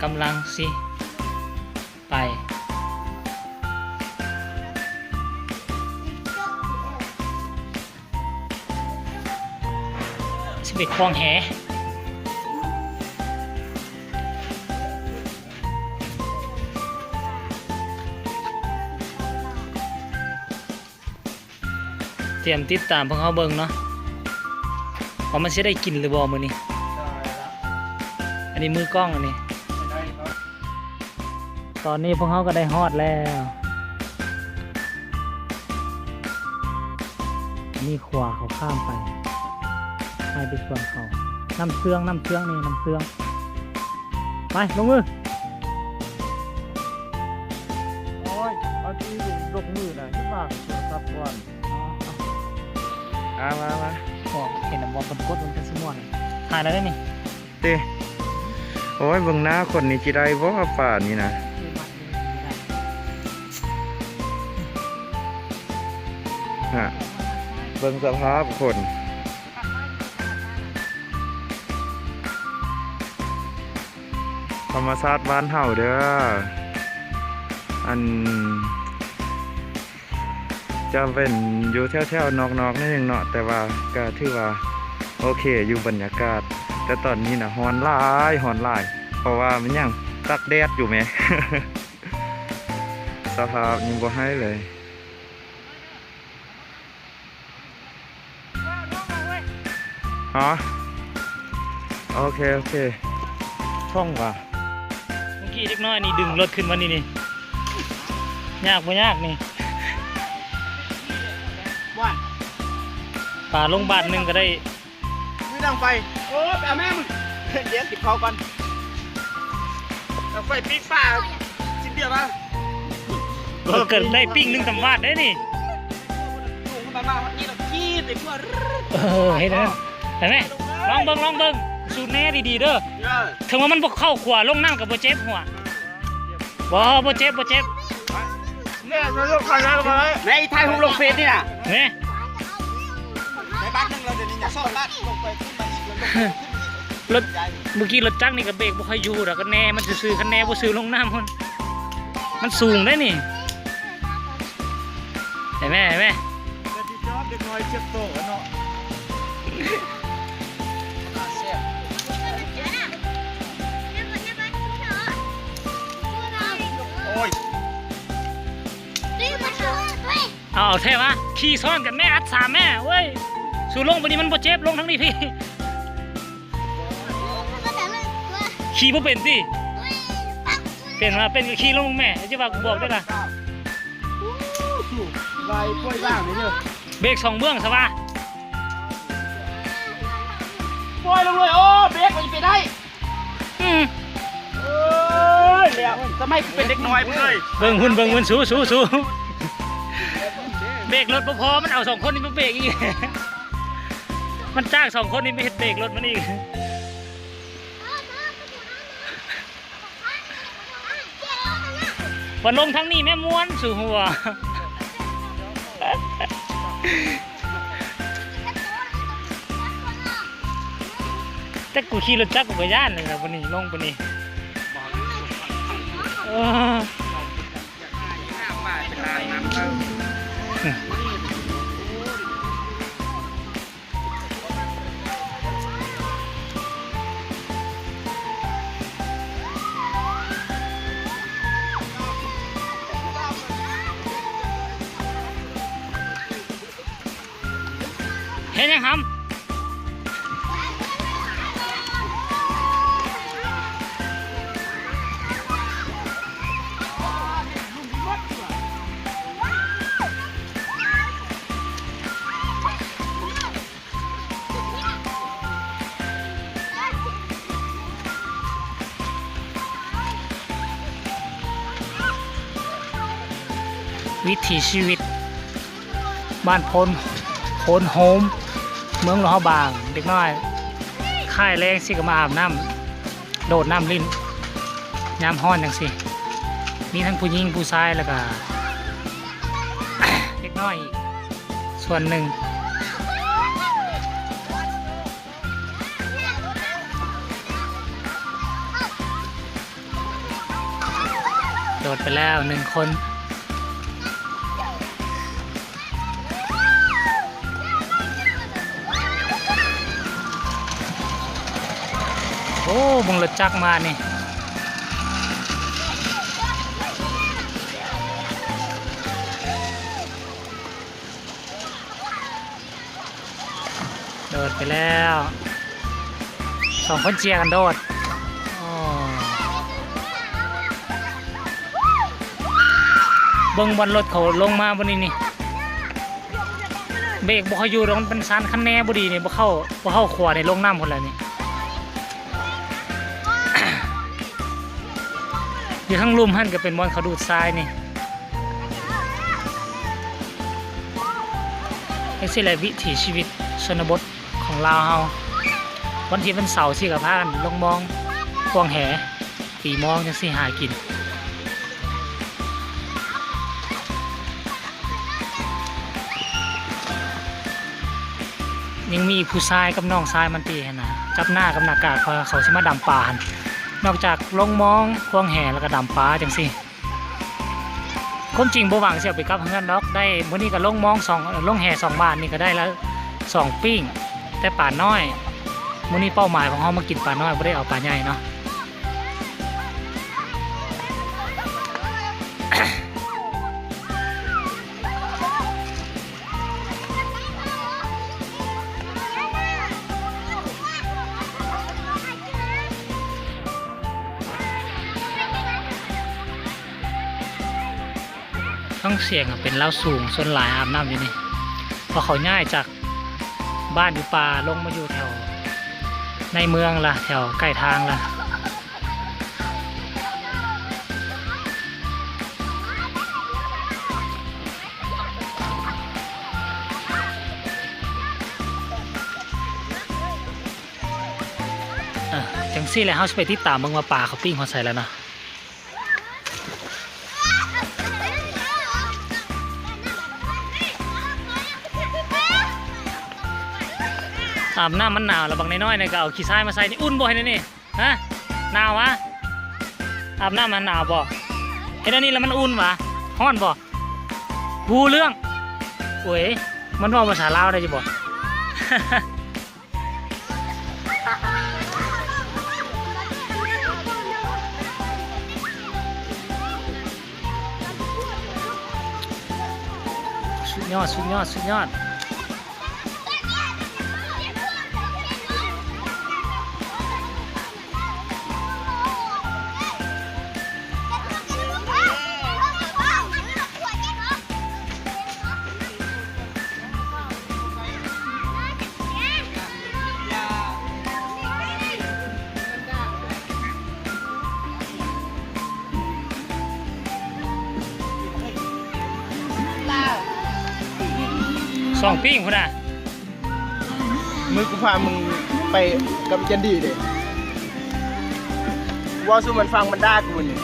ກຳລັງຊິໄປ ຊິໄປຄວາງແຫ. ຕຽມຕິດຕາມພວກເຮົາເບິ່ງເນາະ ວ່າມັນຊິໄດ້ກິນຫຼືບໍ່ມື້ນີ້. ອັນນີ້ມືກ້ອງ ອັນນີ້ ຕອນນີ້ພວກເຮົາກໍໄດ້ຮອດແລ້ວ. ອັນນີ້ຂົວເຂົາຂ້າມໄປ ໃຫ້ໄປສວນເຂົາ. ນ້ຳເຊື່ອງ ນ້ຳເຊື່ອງ ນີ້ນ້ຳເຊື່ອງ. ໄປ ລົງມື. ໂອ້ຍ ເອົາທີ່ລົງມືນະ ທີ່ວາງໂທລະສັບກ່ອນ. ມາ ມາ ມາ. ໂອ້ ເຫັນແລ້ວບໍ່ ເພິ່ນກົດ ເພິ່ນກໍຊິມ່ວນ. ຖ່າຍແລ້ວເດ້ນີ້ ຕິ. ໂອ້ຍ ເບິ່ງໜ້າຄົນນີ້ ຊິໄດ້ບໍ່ປານີ້ນະ. ຮະ ເບິ່ງສະພາບຄົນ. ທຳມະຊາດບ້ານເຮົາເດີ້ ອັນ ຈະເປັນຢູ່ແຖວໆນອກໆໜ້ອຍໜຶ່ງເນາະ ແຕ່ວ່າກໍຖືວ່າໂອເຄຢູ່ບັນຍາກາດ. ແຕ່ຕອນນີ້ນະ ຮ້ອນຫຼາຍ ຮ້ອນຫຼາຍ ເພາະວ່າມັນຫຍັງ ຕາກແດດຢູ່ແມ. ສະພາບນີ້ບໍ່ໃຫ້ເລີຍ. ຮະ ໂອເຄ ໂອເຄ ທ່ອງວ່າ ເມື່ອກີ້ເດັກນ້ອຍນີ້ດຶງລົດຂຶ້ນມານີ້ ນີ້ ຍາກບໍ່ຍາກນີ້ ປາລົງບາດໜຶ່ງກໍໄດ້. ມືດັງໄຟ ໂອ້ ໄປເອົາແມ່ມຶງ ດຽວກິນເຂົ້າກ່ອນ ດັງໄຟປີ້ງປາ ຊິບຽວມາ ເກີດໄດ້ປີ້ງໜຶ່ງຕຳວາດເດ້ນີ້. ເອີ ເຮັດນັ້ນ ເຫັນໄໝ? ລອງເບິ່ງ ລອງເບິ່ງ ສູດແນ່ດີໆເດີ້. ເອີ ເຖິງວ່າມັນບໍ່ເຂົ້າຂົວ ລົງນ້ຳກໍບໍ່ເຈັບຫົວ. ບໍ່ ບໍ່ເຈັບ ບໍ່ເຈັບ. ແມ່ນ ແມ່ນ ຖ່າຍຮູບລົງເຟສນີ້ນະ ແມ່ນ ໃນບາດໜຶ່ງແລ້ວ ດຽວນີ້ຍັງສອງບາດ ລົງໄປຂຶ້ນມາອີກ ລົງໄປຂຶ້ນມາອີກ. ລົດ ເມື່ອກີ້ລົດຈັກນີ້ກໍເບກບໍ່ຄ່ອຍຢູ່ດອກ ກໍແນ່ມັນຊື່ໆ ຄັນແນ່ບໍ່ຊື່ລົງນ້ຳພຸ້ນ ມັນສູງເດ້ນີ້. ເຫັນໄໝ ເຫັນໄໝ? ແຕ່ທີ່ຈອດເດັກນ້ອຍເຈັບໂຕເນາະ. ໂອ້ຍ ເອົາແທ້ວະ ຂີ່ຊ້ອນກັນແມ່ ອັດສາມແມ່ເວີຍ. ສູລົງໄປນີ້ມັນບໍ່ເຈັບ ລົງທາງນີ້ພີ້. ຂີ່ບໍ່ເປັນຕິ? ເປັນວ່າເປັນກໍຂີ່ລົງແມ່ ຈະວ່າກູບອກໄດ້ລະ. ເບກສອງເບື້ອງຊະວະ. ປ່ອຍລົງເລີຍ ໂອ້ ເບກມັນຊິເປັນໄດ້. ອືມ ເອີຍ ແລ້ວສະໄໝກູເປັນເດັກນ້ອຍພຸ້ນເລີຍ. ເບິ່ງຫຸ່ນ ເບິ່ງຫຸ່ນ ສູ້ ສູ້ ສູ້. ເບກລົດບໍ່ພໍ ມັນເອົາສອງຄົນນີ້ມາເບກອີກ. ມັນຈ້າງສອງຄົນນີ້ມາເຮັດເບກລົດມັນອີກ. ວ່າລົງທາງນີ້ແມ່ມ່ວນ ສູ້ຫົວ. ຈັກກູຂີ່ລົດຈັກກູກໍຢ້ານເລີຍລະ ບາດນີ້ລົງບາດນີ້. ເອີ ເຮັດຫຍັງຫຳ? ວິຖີຊີວິດ ບ້ານໂພນ ໂພນໂຮມ ເມືອງຫຼວງພະບາງ. ເດັກນ້ອຍຄ້າຍແລງຊິກໍມາອາບນ້ຳ ໂດດນ້ຳຫຼິ້ນ ຍາມຮ້ອນຈັ່ງຊີ້. ມີທັງຜູ້ຍິງຜູ້ຊາຍ ແລ້ວກະເດັກນ້ອຍອີກສ່ວນໜຶ່ງ. ໂອ້ ໂດດໄປແລ້ວໜຶ່ງຄົນ. ໂອ້ ເບິ່ງລົດຈັກມານີ້. ໂດດໄປແລ້ວ ສອງຄົນເຊຍກັນໂດດ. ໂອ້ ເບິ່ງບ່ອນລົດເຂົາລົງມາບ່ອນນີ້ນີ້ ເບຣກບໍ່ຄ່ອຍຢູ່ດອກ ມັນເປັນຊານຄັນແນບໍ່ດີນີ້ ບໍ່ເຂົ້າ ບໍ່ເຂົ້າຂົວນີ້ ລົງນ້ຳພຸ້ນແຫຼະນີ້. ຢູ່ທາງລຸ່ມຫັ້ນກໍເປັນບ່ອນເຂົາດູດຊາຍນີ້. ຈັ່ງຊີ້ແຫຼະ ວິຖີຊີວິດຊົນນະບົດຂອງລາວເຮົາ. ວັນທິດວັນເສົາຊິກະພາກັນລົງມອງ ຄວາງແຫ ຕີມອງຈັ່ງຊີ້ຫາກິນ. ຍັງມີຜູ້ຊາຍກັບນ້ອງຊາຍມັນຕິຫັ້ນນະ ຈັບໜ້າກັບໜ້າກາກ ເຂົາ ເຂົາຊິມາດຳປາຫັ້ນ. ນອກຈາກລົງມອງ ຄວາງແຫ ແລ້ວກະດຳປາຈັ່ງຊີ້. ຄວາມຈິງບໍ່ຫວັງຊິເອົາໄປກັບເຮືອນດອກ ໄດ້ມື້ນີ້ກະລົງມອງສອງ ລົງແຫສອງບາດນີ້ກະໄດ້ລະສອງປີ້ງ ແຕ່ປານ້ອຍ. ມື້ນີ້ເປົ້າໝາຍຂອງເຮົາມາກິນປານ້ອຍ ບໍ່ໄດ້ເອົາປາໃຫຍ່ເນາະ. ຟັງສຽງເປັນລາວສູງ ສ່ວນຫຼາຍອາບນ້ຳຢູ່ນີ້ ເພາະເຂົາຍ້າຍຈາກບ້ານຢູ່ປ່າລົງມາຢູ່ແຖວໃນເມືອງລະ ແຖວໃກ້ທາງລະ. ຈັ່ງຊີ້ແຫຼະ ເຮົາຊິໄປຕິດຕາມເບິ່ງວ່າປາເຂົາປີ້ງຮອດໃສແລ້ວເນາະ. ອາບນ້ຳມັນໜາວລະ ບັກນ້ອຍໆນີ້ກະເອົາຂີ້ຊາຍມາໃສ່ນີ້. ອຸ່ນບໍ່ເຫັນອັນນີ້? ຮະ ໜາວຫວາ? ອາບນ້ຳຫັ້ນໜາວບໍ່? ເຮັດອັນນີ້ລະມັນອຸ່ນຫວາ? ຮ້ອນບໍ່? ຮູ້ເລື່ອງ. ໂອ້ຍ ມັນເວົ້າພາສາລາວໄດ້ຢູ່ບໍ່? ສຸດຍອດ ສຸດຍອດ ສຸດຍອດ. ສອງປີ້ງພຸ້ນນະ. ມື້ກູພາມຶງໄປກັບຈັນດີເດ້ ເວົ້າສູ່ມັນຟັງ ມັນດ່າກູນີ້.